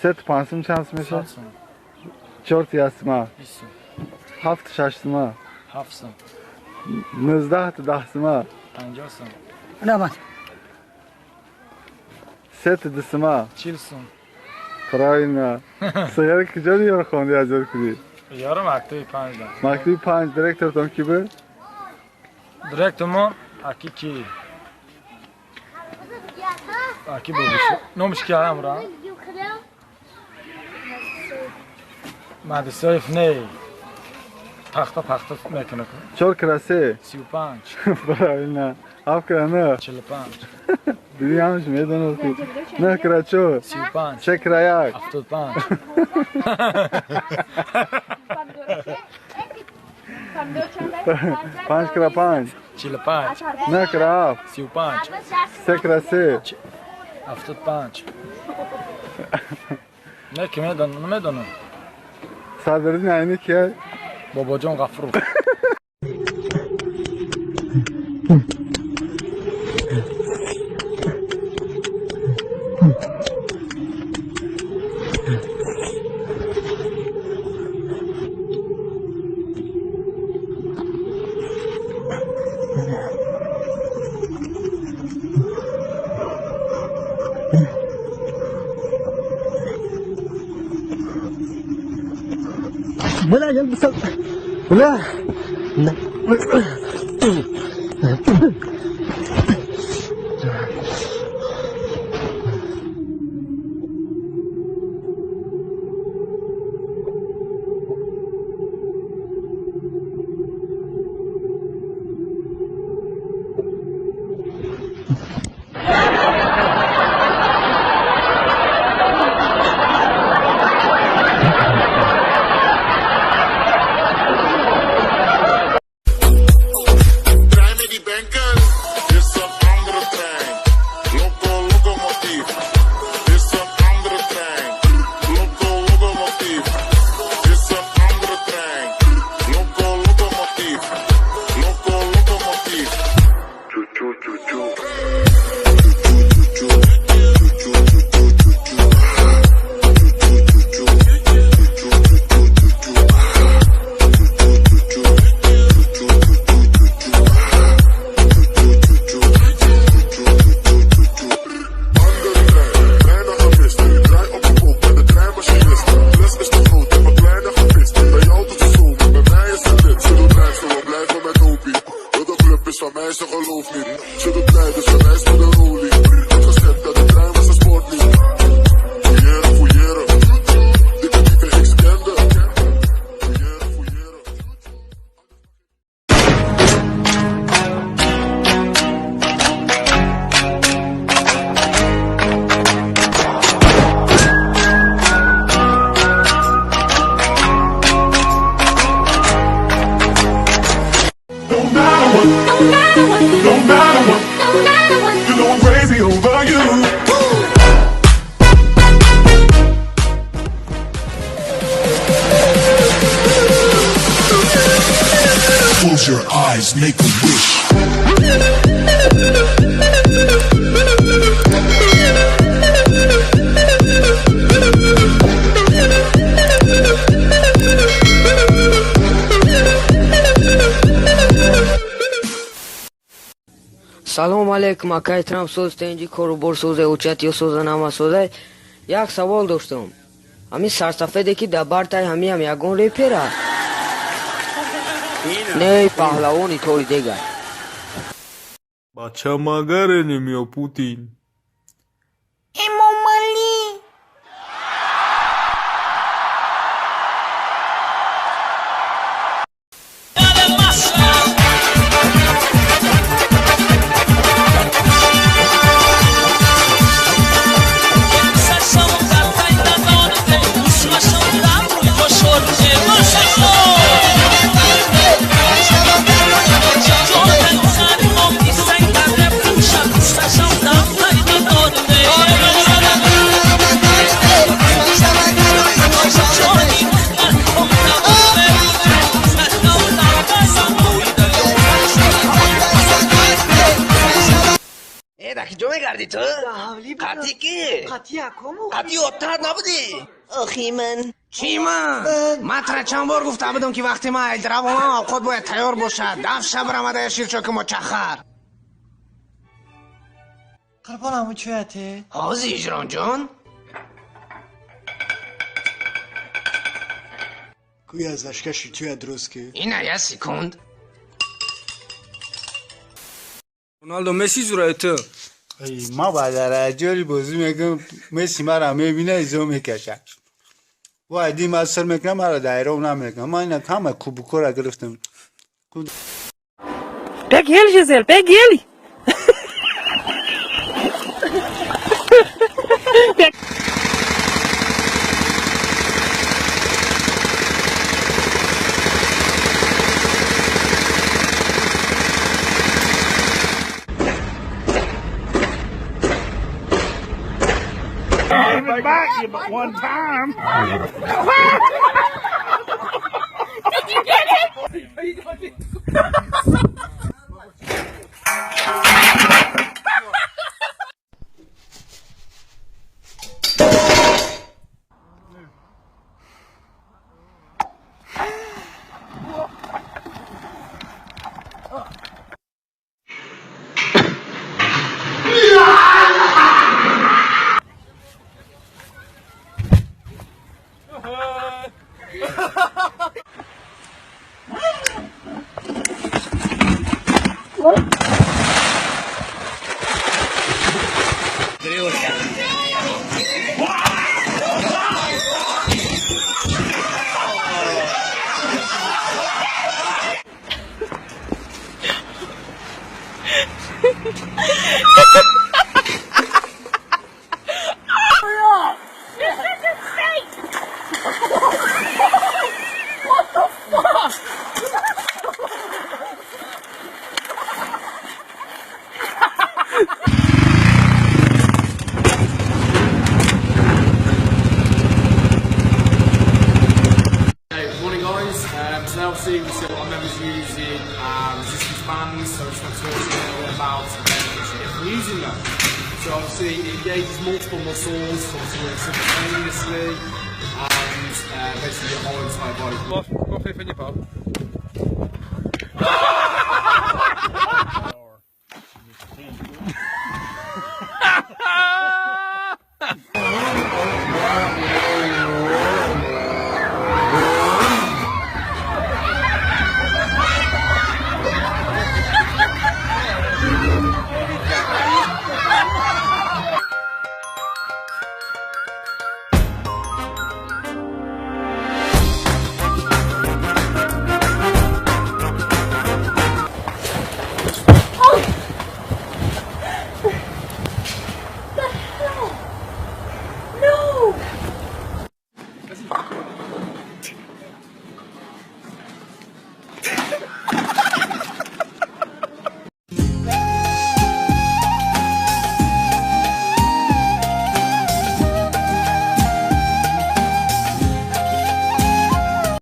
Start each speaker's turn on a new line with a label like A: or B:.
A: Се панҷсум чанд сум мешавад?
B: 100 сум.
A: Чор ясма.
B: 20 сум.
A: Ҳафт шашсума.
B: 7 сум.
A: 19 10 сума.
B: 50 сум.
C: Раҳмат.
A: Се 2 сума.
B: 40 сум.
A: Правильно. Сигари куҷо ёр хонди, аз ёд кунӣ?
B: Ёро мактаби панҷ да.
A: Мактаби панҷ, директортон ки буд?
B: Директормон аки ки? Аки бобиш. Номиш ки амра? Мадисоев не. Пахта пахта мекунад.
A: Чор кра се.
B: 35.
A: Правильно. Ҳафт кра нӯ.
B: 45.
A: Диди, ҳамаш медонасти. Нӯҳ кра чор.
B: 35.
A: Се кра як.
B: 75.
A: Панҷ кра панҷ.
B: 45.
A: Нӯҳ кра ҳафт.
B: 35.
A: Се кра се.
B: 75. Не, ки медонам, намедонам.
A: Садриддин Айнӣ кия?
B: Бобоҷон Ғафуров.
C: Бля, я бля.
D: Trein met die banken, is een andere trein. Loco, locomotief, is een andere trein. Loco, locomotief, is een andere trein. Loco, locomotief, loco, locomotief. Choo choo choo choo. Choo choo choo choo choo choo choo choo choo choo choo choo choo choo choo choo choo choo choo choo. Andere trein, bijna gemist. Draai op een boot met de treinmachinist. Les is te groot, heb een kleine gepist. Bij jou doet ze zo, maar bij mij is het dit. Ze doet lijf, ze wil blijven met Opie. Wil de club is van mij, ze gelooft niet. Ze doet blij, dus ze reist met de rolie. Had gezegd dat de trein was een sportlied. Fouilleren, fouilleren. Dikke dieven, ik scande. Fouilleren, fouilleren.
E: No matter what,
F: No matter what,
E: no matter what,
F: no matter what.
E: You know I'm crazy over you.
D: Close your eyes, make a wish.
G: Салому алейкум, акай Трамп, соз, тенҷи, корубор созе, ҳуҷҷат ё соза, нама созай. Як савол доштум: ҳамин сарсафеде, ки дар бартай, ҳамиам ягон репера не, паҳлавони тори дега?
H: Бача, магаренем ё Путин?
I: Эмомалӣ.
F: мегардӣ ту? Қатъи ки? Қатъи оттар набудӣ? Охи ман. Чӣ ман? Ман тара чанд бор гуфта будам, ки вақте ман айдравонам, овқот бояд тайёр бошад. Даф шаб рамадая ширчоки мочахар.
C: Қурбонам, чӯяте?
F: Ҳозир, Иҷронҷон.
C: Куя зашкаши чӯя дуруст ки?
F: Ина я секунд.
H: Роналдо Месси зураи ту.
A: Ма ба дараҷаи бозӣ мекунам, Месси мара мебина, изо мекашад. Вай, ди ма сир мекунам, мара дайров намекунам. Ман ина ҳама кубокора гирифтам.
I: Pegue ele, Gisele, pegue ele!
E: Bite you but one time.
I: Did you get it?
B: Morning guys, today obviously we see a lot of members using resistance bands, so I just want to talk to you a little bit about the benefits you get from using them. So obviously it engages multiple muscles, so obviously works simultaneously, and basically your whole entire body.